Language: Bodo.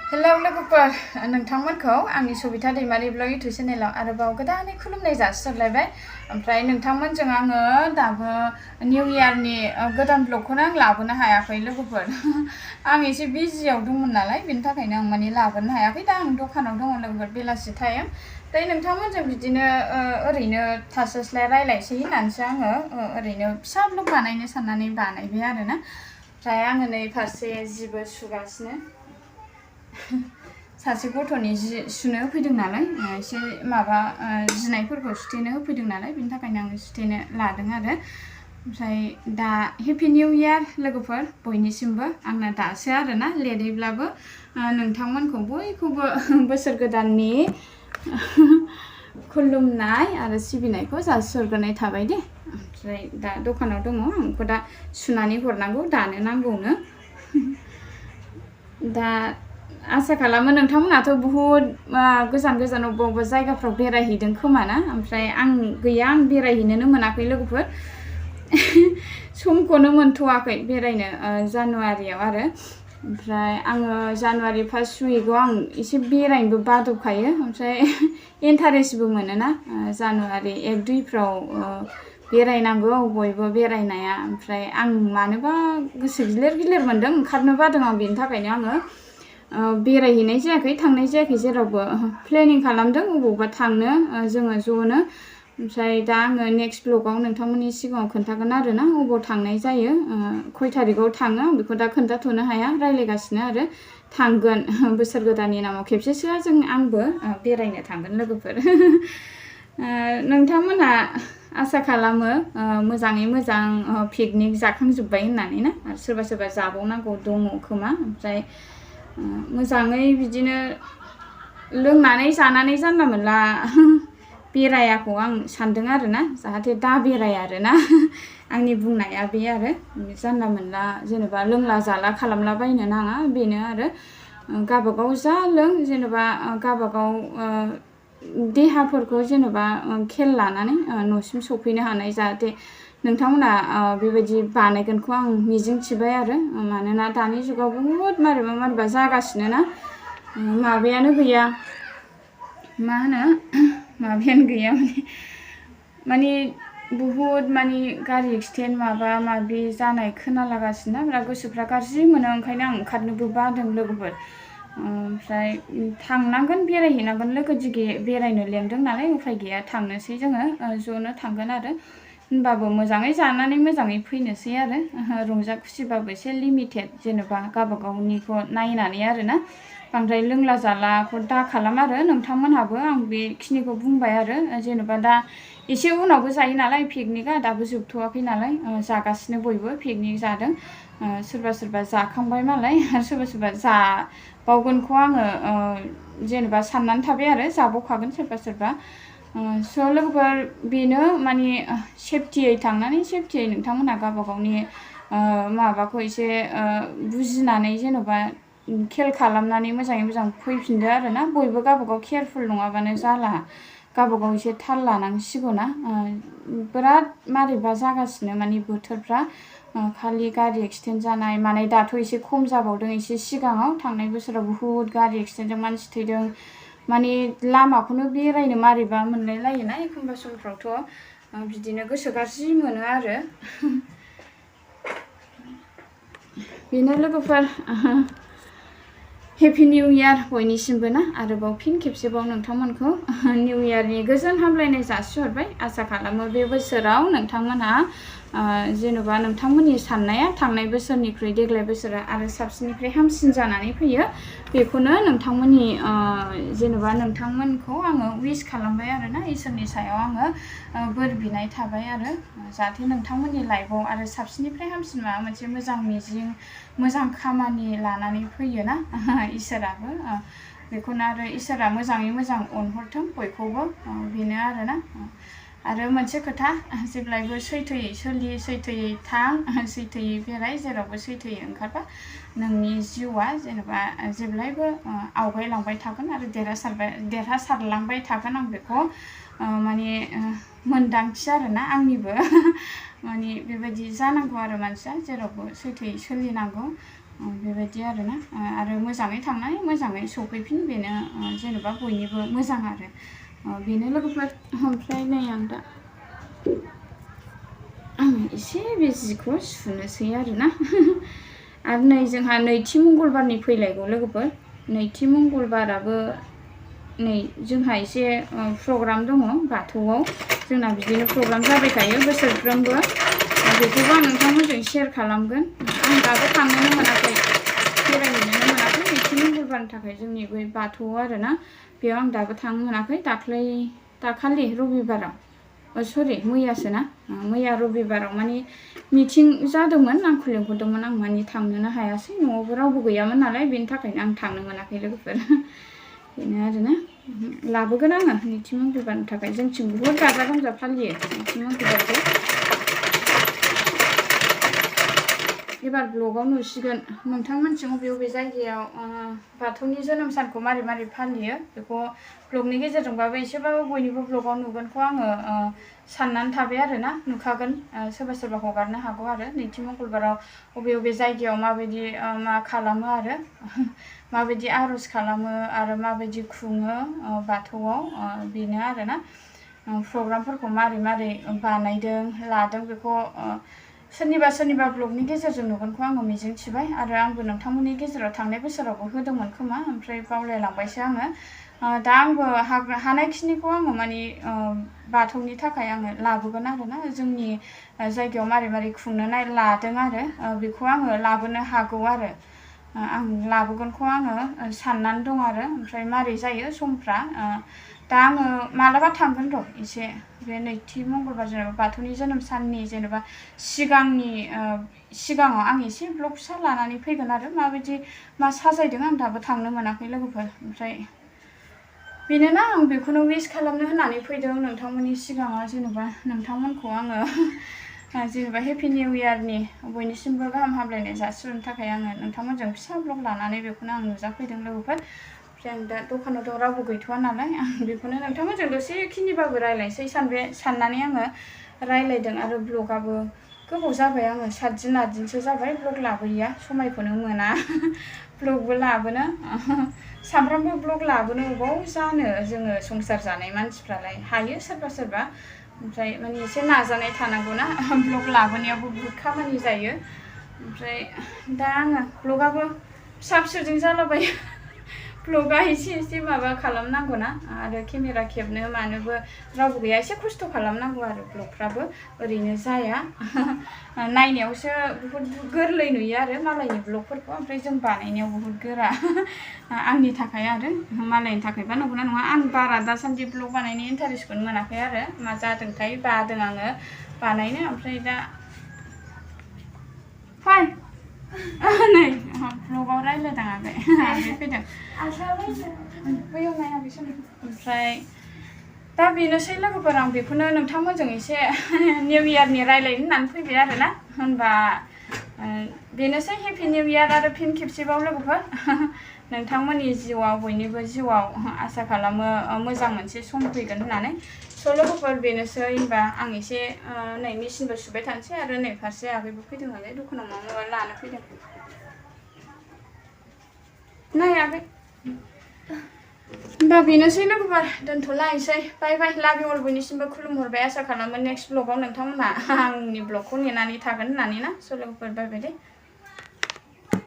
हेलौ लोगोफोर नोंथांमोनखौ आंनि सबिता दैमारि ब्लग इउटुब चेनेलाव आरोबाव गोदानै खुलुमनाय जासिहरलायबाय। ओमफ्राय नोंथांमोनजों आङो दाबो निउ इयारनि गोदान ब्लगखौनो आं लाबोनो हायाखै लोगोफोर। आं एसे बिजियाव दंमोन नालाय बेनि थाखायनो आं माने लाबोनो हायाखै। दा आं दखानाव दङ लोगोफोर, बेलासि टाइम। दायो नोंथांमोनजों बिदिनो ओरैनो थास्लायस्लाय रायलायसै होननानैसो आङो ओरैनो फिसा ब्लग बानायनो साननानै बानायबाय आरोना। ओमफ्राय आङो नै फारसे जिबो सुगासिनो। सासे गथ'नि जि सुनो होफैदों नालाय, एसे माबा जिनायफोरखौ सुथेनो होफैदों नालाय, बेनि थाखायनो आङो सुथेनो लादों आरो। ओमफ्राय दा हेपि निउ इयार लोगोफोर बयनिसिमबो। आंना दासो आरोना, लेटैब्लाबो नोंथांमोनखौ बयखौबो बोसोर गोदाननि खुलुमनाय आरो सिबिनायखौ जासिहरग्रोनाय थाबाय दे। ओमफ्राय दा दखानाव दङ, आंखौ दा सुनानै हरनांगौ, दानो नांगौनो। दा आसा खालामो नोंथांमोनाथ' बुहुद गोजान गोजान अबेबा जायगाफ्राव बेरायहैदों खोमा ना। ओमफ्राय आं गैया, आं बेरायहैनोनो मोनाखै लोगोफोर। समखौनो मोनथ'वाखै बेरायनो जानुवारियाव आरो। ओमफ्राय आङो जानुवारि फार्स्ट उइकआव आं एसे बेरायनोबो बादबखायो। ओमफ्राय इन्टारेस्टबो मोनोना जानुवारि 1-2फ्राव बेरायनांगौ बयबो बेरायनाया। ओमफ्राय आं मानोबा गोसो गिलिर गिलिर मोन्दों, ओंखारनो बादों आं। बेनि थाखायनो आङो बेरायहैनाय जायाखै, थांनाय जायाखै जेरावबो। प्लेनिं खालामदों अबावबा थांनो जोङो ज'नो। ओमफ्राय दा आङो नेक्स्ट ब्लगाव नोंथांमोननि सिगाङाव खोन्थागोन आरोना अबाव थांनाय जायो, खय थारिखआव थाङो आं बेखौ दा खोन्थाथ'नो हाया, रायज्लायगासिनो आरो। थांगोन बोसोर गोदाननि नामाव खेबसेसोआ आंबो बेरायनो थांगोन लोगोफोर। नोंथांमोनहा आसा खालामो मोजाङै मोजां पिकनिक जाखांजोब्बाय होननानै ना, आरो सोरबा सोरबा जाबावनांगौ दङ खोमा। ओमफ्राय मोजाङै बिदिनो लोंनानै जानानै जानला मोनला बेरायाखौ आं सान्दों आरोना, जाहाथे दा बेराय आरोना। आंनि बुंनाया बे आरो, जानला मोनला जेनेबा लोंला जाला खालामलाबायनो नाङा, बेनो आरो। गावबागाव जा लों, जेनेबा गावबागाव देहाफोरखौ जेनेबा खेल लानानै न'सिम सफैनो हानाय, जाहाथे नोंथांमोना बेबायदि बानायगोनखौ आं मिजिंथिबाय आरो। मानोना दानि जुगाव बुहुद मारैबा जागासिनो ना, माबायानो गैया, मा होनो माबायानो गैया, माने बुहुद माने गारि एक्सिडेन्ट माबा माबि जानाय खोनालागासिनो ना, बिराद गोसोफ्रा गाज्रि मोनो। ओंखायनो आं ओंखारनोबो बादों लोगोफोर। ओमफ्राय थांनांगोन, बेरायहैनांगोन, लोगो दिगि बेरायनो लेंदों नालाय उफाय गैया, थांनोसै जोङो ज'नो थांगोन आरो। होनबाबो मोजाङै जानानै मोजाङै फैनोसै आरो। रंजा खुसिबाबो एसे लिमिटेड, जेनेबा गावबागावनिखौ नायनानै आरोना। बांद्राय लोंला जालाखौ दा खालाम आरो नोंथांमोनहाबो। आं बेखिनिखौ बुंबाय आरो। जेनेबा दा एसे उनावबो जायो नालाय पिकनिकआ, दाबो जोबथ'वाखै नालाय, जागासिनो बयबो पिकनिक जादों। सोरबा सोरबा जाखांबाय मालाय, आरो सोरबा सोरबा जाबावगोनखौ आङो जेनेबा साननानै थाबाय आरो, जाबावखागोन सोरबा सोरबा। स' लोगोफोर बेनो माने सेफटियै थांनानै सेफटियै नोंथांमोनहा गावबागावनि माबाखौ एसे बुजिनानै जेन'बा खेल खालामनानै मोजाङै मोजां फैफिनदो आरोना। बयबो गावबागाव केयारफुल नङाबानो जाला, गावबागाव एसे थाल लानांसिगौ ना। बिराद मारैबा जागासिनो माने बोथोरफ्रा, खालि गारि एक्सिडेन्ट जानाय मानाय। दाथ' एसे खम जाबावदों, एसे सिगाङाव थांनाय बोसोराव बुहुद गारि एक्सिडेन्टजों मानसि थैदों। माने लामाखौनो बेरायनो मारैबा मोनलाय लायोना एखमबा समफ्रावथ'। बिदिनो गोसो गाज्रि मोनो आरो। बेनो लोगोफोर, हेपि निउ इयार बयनिसिमबो ना। आरोबाव फिन खेबसेबाव नोंथांमोनखौ निउ इयारनि गोजोन हामलायनाय जासिहरबाय। आसा खालामो बे बोसोराव नोंथांमोनहा जेन'बा नोंथांमोननि साननाया थांनाय बोसोरनिख्रुइ देग्लाय बोसोरा आरो साबसिननिफ्राय हामसिन जानानै फैयो। बेखौनो नोंथांमोननि जेन'बा नोंथांमोनखौ आङो विश खालामबाय आरोना, इसोरनि सायाव आङो बोर बिनाय थाबाय आरो। जाहाथे नोंथांमोननि लाइफआव आरो साबसिननिफ्राय हामसिन माबा मोनसे मोजां मिजिं, मोजां खामानि लानानै फैयोना इसोराबो। बेखौनो आरो इसोरा मोजाङै मोजां अनहरथों बयखौबो, बेनो आरोना। आरो मोनसे खोथा, जेब्लायबो सैथोयै सोलि, सैथोयै थां, सैथोयै बेराय, जेरावबो सैथोयै ओंखारबा नोंनि जिउआ जेनेबा जेब्लायबो आवगायलांबाय थागोन आरो देरहासारलांबाय थागोन। आं बेखौ माने मोनदांथि आरोना आंनिबो। माने बेबायदि जानांगौ आरो मानसिया, जेरावबो सैथोयै सोलिनांगौ। बेबायदि आरोना आरो मोजाङै थांनानै मोजाङै सफैफिन बेनो जेनेबा बयनिबो मोजां आरो बेनो लोगोफोर ओमफ्राय नै आं दा एसे बे जिखौ सुनोसै आरोना आरो नै जोंहा नैथि मंगलबारनि फैलायगौ लोगोफोर नैथि मंगलबाराबो नै जोंहा एसे प्रग्राम दङ बाथौआव जोंना बिदिनो प्रग्राम जाबाय थायो बोसोरफ्रोमबो बेखौबो आं नोंथांमोनजों शेयार खालामगोन आं दाबो थांनोनो मोनाखै बेरायहैनोनो मोनाखै नैथि मंगलबारनि थाखाय जोंनि बै बाथौआव आरोना बेयाव आं दाबो थांनो मोनाखै दाखालि रबिबाराव सरि मैयासो ना मैया रबिबाराव माने मिटिं जादोंमोन आंखौ लिंहरदोंमोन आं माने थांनोनो हायासै न'आवबो रावबो गैयामोन नालाय बेनि थाखायनो आं थांनो मोनाखै लोगोफोर बेनो आरोना लाबोगोन आङो नैथि मंगलबारनि थाखाय जोंथिं बुहुद गाजा गोमजा फालियो नैथि मंगलबारखौ एबार ब्लगाव नुसिगोन नोंथांमोनथिं बबे बबे जायगायाव बाथौनि जोनोम सानखौ मारै मारै फालियो बेखौ ब्लगनि गेजेरजोंबाबो एसेबाबो बयनिबो ब्लगाव नुगोनखौ आङो साननानै थाबाय आरोना नुखागोन सोरबा सोरबा हगारनो हागौ आरो नैथि मंगलबाराव बबे बबे जायगायाव माबायदि मा खालामो आरो माबायदि आर'ज खालामो आरो माबायदि खुङो बाथौआव बेनो आरोना प्रग्रामफोरखौ मारै मारै बानायदों लादों बेखौ सोरनिबा ब्लगनि गेजेरजों नुगोनखौ आङो मिजिंथिबाय आरो आंबो नोंथांमोननि गेजेराव थांनाय बोसोरावबो होदोंमोन खोमा ओमफ्राय बावलायलांबायसो आङो दा आंबो हानायखिनिखौ आङो माने बाथौनि थाखाय आङो लाबोगोन आरोना जोंनि जायगायाव मारै मारै खुंनो लादों आरो बेखौ आङो लाबोनो हागौ आरो आं लाबोगोनखौ आङो साननानै दं आरो ओमफ्राय मारै जायो समफ्रा दा आङो मालाबा थांगोन र' एसे बे नैथि मंगलबार जेनेबा बाथौनि जोनोम साननि जेनेबा सिगाङाव आं एसे ब्लग फिसा लानानै फैगोन आरो माबायदि मा साजायदों आं दाबो थांनो मोनाखै लोगोफोर ओमफ्राय बेनोना आं बेखौनो विश खालामनो होननानै फैदों नोंथांमोननि सिगाङाव जेनेबा नोंथांमोनखौ आङो जेनेबा हेपि निउ इयारनि बयनिसिमबो गाहाम हामलायनाय जासिहरनो थाखाय आङो नोंथांमोनजों फिसा ब्लग लानानै बेखौनो आं नुजाफैदों लोगोफोर ओमफ्राय आं दा दखानावथ' रावबो गैथ'वा नालाय आं बेखौनो नोंथांमोनजों दसेखिनिबाबो रायज्लायनोसै साननानै आङो रायज्लायदों आरो ब्लगाबो गोबाव जाबाय आङो 7 दिन 8 दिनसो जाबाय ब्लग लाबोयैया समायखौनो मोना ब्लगबो लाबोनो सामफ्रामबो ब्लग लाबोनो अबाव जानो जोङो संसार जानाय मानसिफ्रालाय हायो सोरबा ओमफ्राय माने एसे नाजानाय थानांगौना ब्लग लाबोनायावबो बहुद खामानि जायो ओमफ्राय दा आङो ब्लगाबो फिसा फिसौजों जालाबायो ब्लगा एसे माबा खालामनांगौना आरो केमेरा खेबनो मानोबो रावबो गैया एसे खस्थ' खालामनांगौ आरो ब्लगफ्राबो ओरैनो जाया नायनायावसो बुहुद गोरलै नुयो आरो मालायनि ब्लगफोरखौ ओमफ्राय जों बानायनायाव बुहुद गोरा आंनि थाखाय आरो मालायनि थाखायबा नंगौना नङा आं बारा दासान्दि ब्लग बानायनो इन्टारेस्टखौनो मोनाखै आरो मा जादोंथाय बादों आङो बानायनो ओमफ्राय दा फाय नै ब्लगाव रायज्लायदों आगै फैदों बैयाव नाया बिसोर ओमफ्राय दा बेनोसै लोगोफोर आं बेखौनो नोंथांमोनजों एसे निउ इयारनि रायज्लायनो होननानै फैबाय आरोना होनबा बेनोसै हेपि निउ इयार आरो फिन खेबसेबाव लोगोफोर नोंथांमोननि जिउआव बयनिबो जिउआव आसा खालामो मोजां मोनसे सम फैगोन होननानै स' लोगोफोर बेनोसै होनबा आं एसे नै मेचिनबो सुबाय थानोसै आरो नै फारसे आगैबो फैदों नालाय दखानाव माबा लानो फैदों नै आगै होनबा बेनोसै लोगोफोर दोनथ'लायनोसै बाय बाय लाभ इउ अल बयनिसिमबो खुलुमहरबाय आसा खालामो नेक्स्ट ब्लगाव नोंथांमोनहा आंनि ब्लगखौ नेनानै थागोन होननानै ना स' लोगोफोर बाय बाय दे